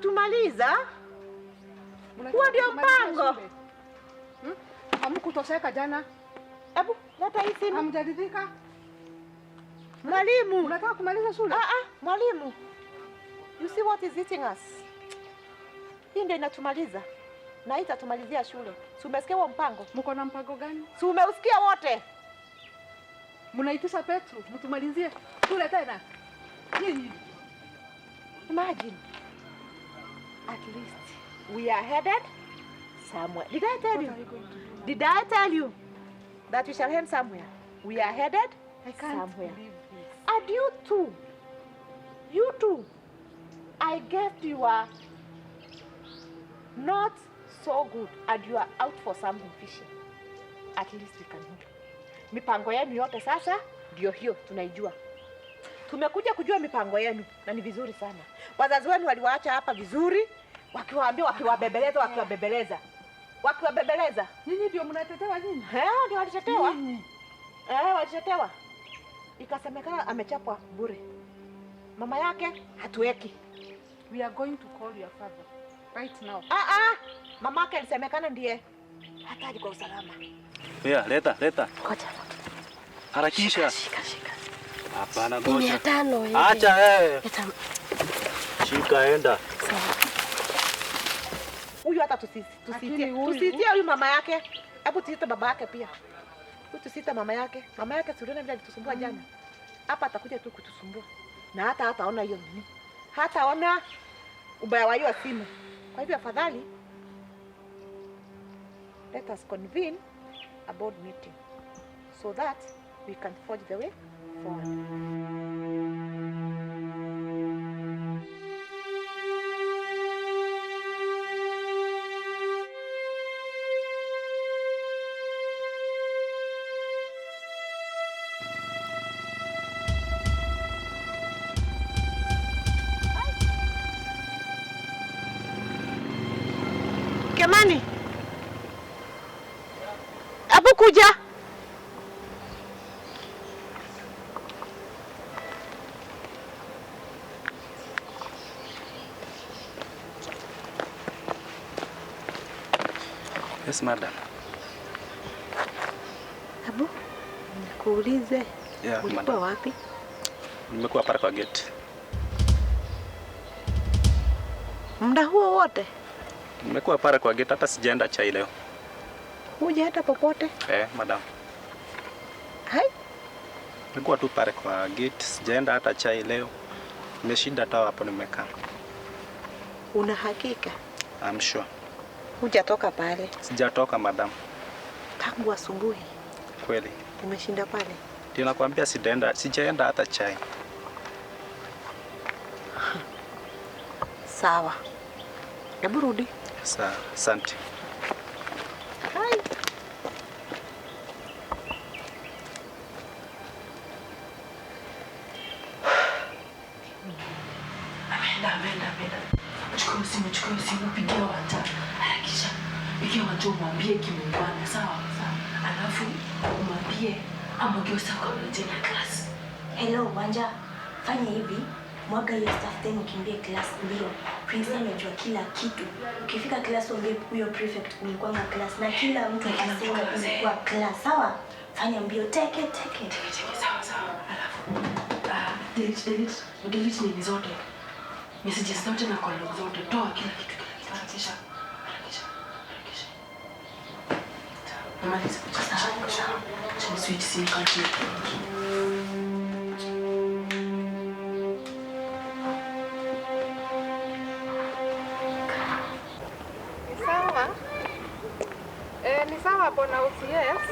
kutumaliza. Huo ndio mpango. Hamkutosheka jana. Hebu leta hii simu. Hamjaridhika? Mwalimu, unataka kumaliza shule? Mwalimu. You see what is eating us? Hii ndio inatumaliza. Na itatumalizia shule. Si umesikia huo mpango? Mko na mpango gani? Si umeusikia wote? Mnaitisha Petro, mtumalizie shule tena. Nini? Imagine. At least we are headed somewhere. Did I tell you? Did I tell you that we shall head somewhere? We are headed somewhere. And you too. You too. I guess you are not so good and you are out for something fishy. At least we can move. Mipango yenu yote sasa ndio hiyo tunaijua. Tumekuja kujua mipango yenu na ni vizuri sana. Wazazi wenu waliwaacha hapa vizuri, wakiwaambia wakiwabebeleza. Nyinyi ndio mnatetewa nyinyi? Ndio walitetewa. Walitetewa. Ikasemekana amechapwa bure. Mama yake hatuweki. We are going to call your father right now. Mama yake alisemekana ndiye hatari kwa usalama. Leta. Ngoja. Harakisha. Shika. Hapana ngoja. 500 hivi. Acha Shika enda. Sawa. Huyu hata tusitie huyu mama yake. Hebu tuite baba yake pia. Tusiite mama yake. Mama yake tuliona vile alitusumbua jana. Hapa atakuja tu kutusumbua. Na hataona hiyo nini. Hataona ubaya wa hiyo simu. Kwa hivyo afadhali let us convene a board meeting so that we can forge the way forward. Kemani, abu kuja. Yes, madam. Abu, nikuulize. Ulikuwa wapi? Nimekuwa pale kwa gate. Muda huo wote? Nimekuwa pale kwa gate, hata sijaenda chai leo. Hujaenda popote? Madam. Hai? Nimekuwa tu pale kwa gate, sijaenda hata chai leo. Nimeshinda tu hapo nimekaa. Una hakika? I'm sure. Hujatoka pale? Sijatoka madam. Tangu asubuhi? Kweli. Umeshinda pale? Ndio nakwambia sijaenda hata chai. Sawa. Hebu rudi. Sawa, asante. Hai. Amenda. Chukua simu, pigia Wanja. Harakisha. Pigia Wanja umwambie kimuungwana, sawa? Alafu umwambie amogeuza kwa mjini class. Hello Wanja, fanya hivi. Mwaga hiyo staff then ukimbie class mbio. Prince amejua kila kitu. Ukifika class uambie huyo prefect ulikuwa na class na kila mtu akasema ulikuwa class, sawa? Fanya mbio, take it. Sawa. Alafu delete nini zote. Messages zote na call log zote. Toa kila kitu. Harakisha. Namaliza. Sawa. Sweet sim continue. Ni sawa bwana OCS.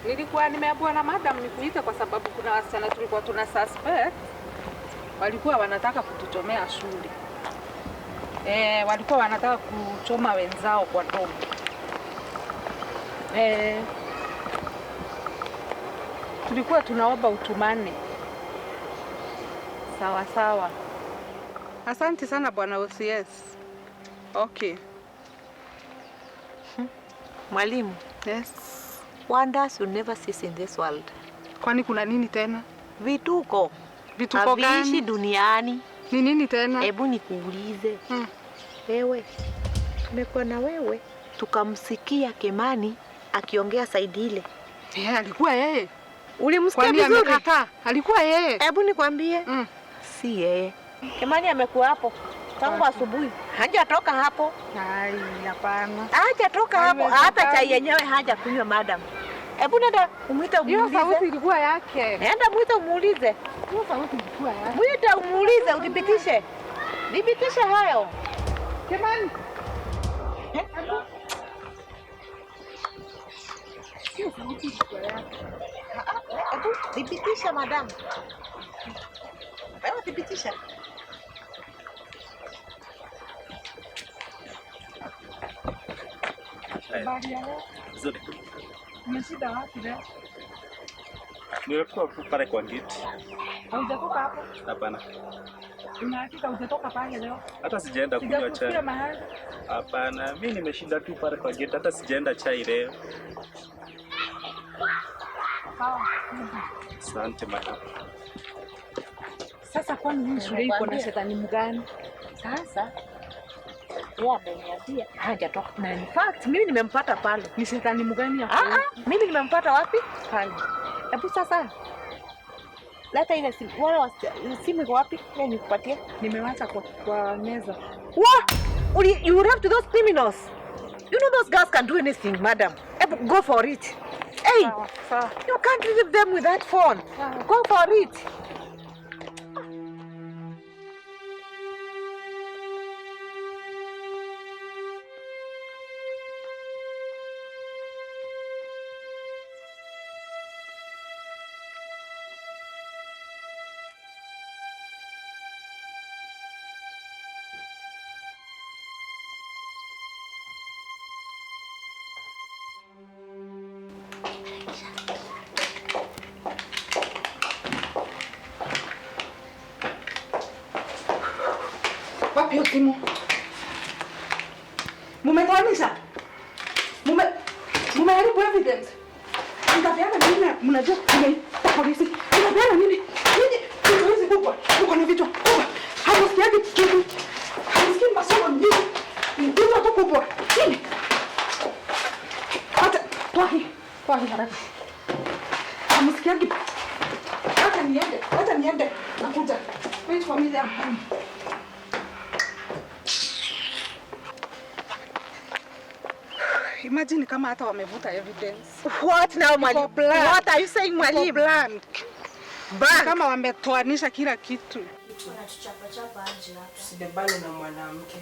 Nilikuwa nimeambiwa na madam nikuite kwa sababu kuna wasichana tulikuwa tuna suspect walikuwa wanataka kutuchomea shule. Walikuwa wanataka kuchoma wenzao kwa domo. Tulikuwa tunaomba utumane. Sawa. Asante sana bwana OCS. Okay. Mwalimu. Yes. Wonders will never cease in this world. Kwani kuna nini tena? Vituko gani? Haviishi duniani. Ni nini tena? Hebu nikuulize. Wewe, tumekuwa na wewe, tukamsikia Kimani akiongea saidi ile. Alikuwa yeye. Ulimsikia vizuri? Alikuwa yeye. Hebu nikwambie. Si yeye. Kimani amekuwa hapo tangu asubuhi. Hajatoka hapo. Ai, hapana. Hajatoka hapo. Hata chai yenyewe hajakunywa madam. Hebu nenda umuite umuulize. Hiyo sauti ilikuwa yake. Nenda muite umuulize. Hiyo sauti ilikuwa yake. Muite umuulize, udhibitishe. Dhibitisha hayo. Kimani. Hebu dhibitisha madam. Hebu dhibitisha. Nzuri. Umeshida wapi leo? Nimekuwa pale kwa gate. Hujatoka hapo? Hapana. Unahakika hujatoka pale leo? Hata sijaenda kunywa chai. Mahali? Hapana, mimi nimeshinda tu pale kwa gate, hata sijaenda chai leo. Asante madam. Sasa kwani hii shule iko na shetani mgani? Sasa yeye ameniambia hajatoka. Na in fact mimi nimempata pale. Ni shetani mgani hapo? Mimi nimempata wapi? Pale. Hebu sasa leta ile simu. Wala simu iko wapi? Mimi nikupatie. Nimewacha kwa meza. What? You have to those criminals. You know those girls can do anything, madam. Go for it. Hey, you can't leave them with that phone. Go for it. Wapi simu? Mumetoanisha? Mumeharibu evidence. Mtapeana nini? Mnajua mmeita polisi. Mtapeana nini? Nini? Kitu hizi kubwa. Uko na vichwa kubwa. Hamusikiagi kitu. Hamusikii masomo nini? Ni vichwa tu kubwa. Nini? Hata toa hii haraka. Hamusikiagi. Hata niende. Nakuja. Wait for me there. Imagine kama hata wamevuta evidence. What now, mwalimu? What are you saying, mwalimu? Blank. Kama wametoanisha kila kitu. Tunachapa aje hapa. Usibebane na mwanamke.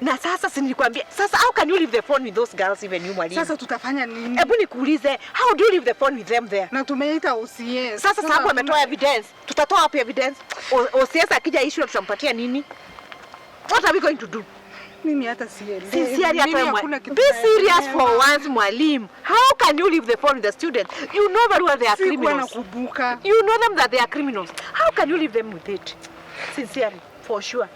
Na sasa si nilikwambia. Sasa how can you leave the phone with those girls even you, mwalimu? Sasa tutafanya nini? Hebu nikuulize, how do you leave the phone with them there? Na tumeita OCS. Sasa sababu wametoa evidence. Tutatoa wapi evidence? OCS akija issue tutampatia nini? What are we going to do? Mimi hata sielewi. Be serious for once, mwalimu. How can you leave the phone with the students? You know very well they are criminals. You know them that they are criminals. How can you leave them with it? Sincerely, for sure.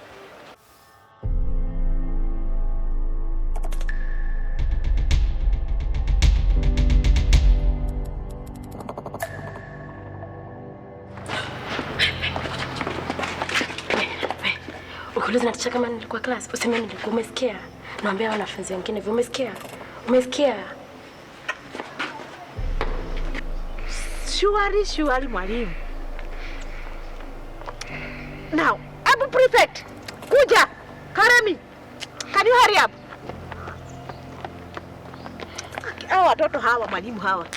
Ukiuliza naticha kama nilikuwa class, useme nilikuwa, umesikia? Naambia wanafunzi wengine, umesikia? Umesikia? Surely, mwalimu. Now, Abu Prefect, kuja, Karemi, can you hurry up? Hawa watoto hawa, mwalimu hawa.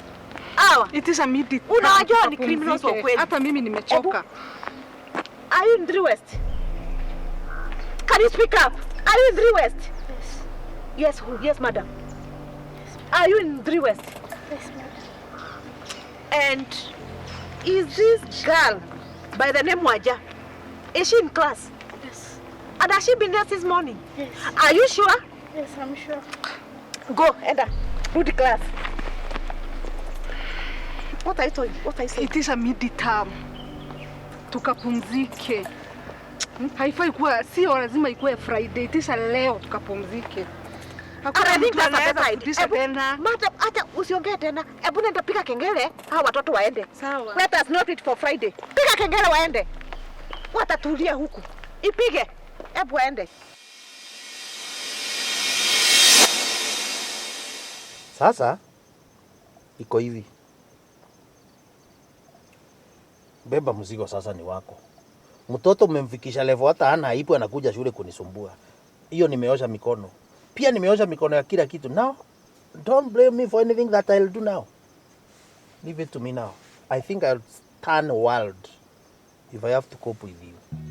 Hawa. It is a meeting. Unawajua ni criminals wa kweli. Hata mimi nimechoka. Are you in 3 West? Can you speak up? Are you in 3 West? Yes. Yes, madam. Are you in 3 West? Yes, madam. And is this girl by the name Waja? Is she in class? Yes. And has she been there since morning? Yes. Are you sure? Yes, I'm sure. Go, enter. Do the class. What are you saying? It is a mid-term. Tukapumzike. Haifai kuwa, sio lazima ikuwe Friday. It is a leo tukapumzike. Hakuna mtu anaweza kutisha tena. Mata, hata usiongee tena. Hebu nenda piga kengele, hao watoto waende. Sawa. Let us not wait for Friday. Piga kengele waende. watatulia huku. Ipige. Hebu ende. Sasa iko hivi. Beba mzigo sasa ni wako. Mtoto umemfikisha level hata hana aibu anakuja shule kunisumbua. Hiyo nimeosha mikono. Pia nimeosha mikono ya kila kitu. Now, don't blame me for anything that I'll do now. Leave it to me now. I think I'll turn wild if I have to cope with you.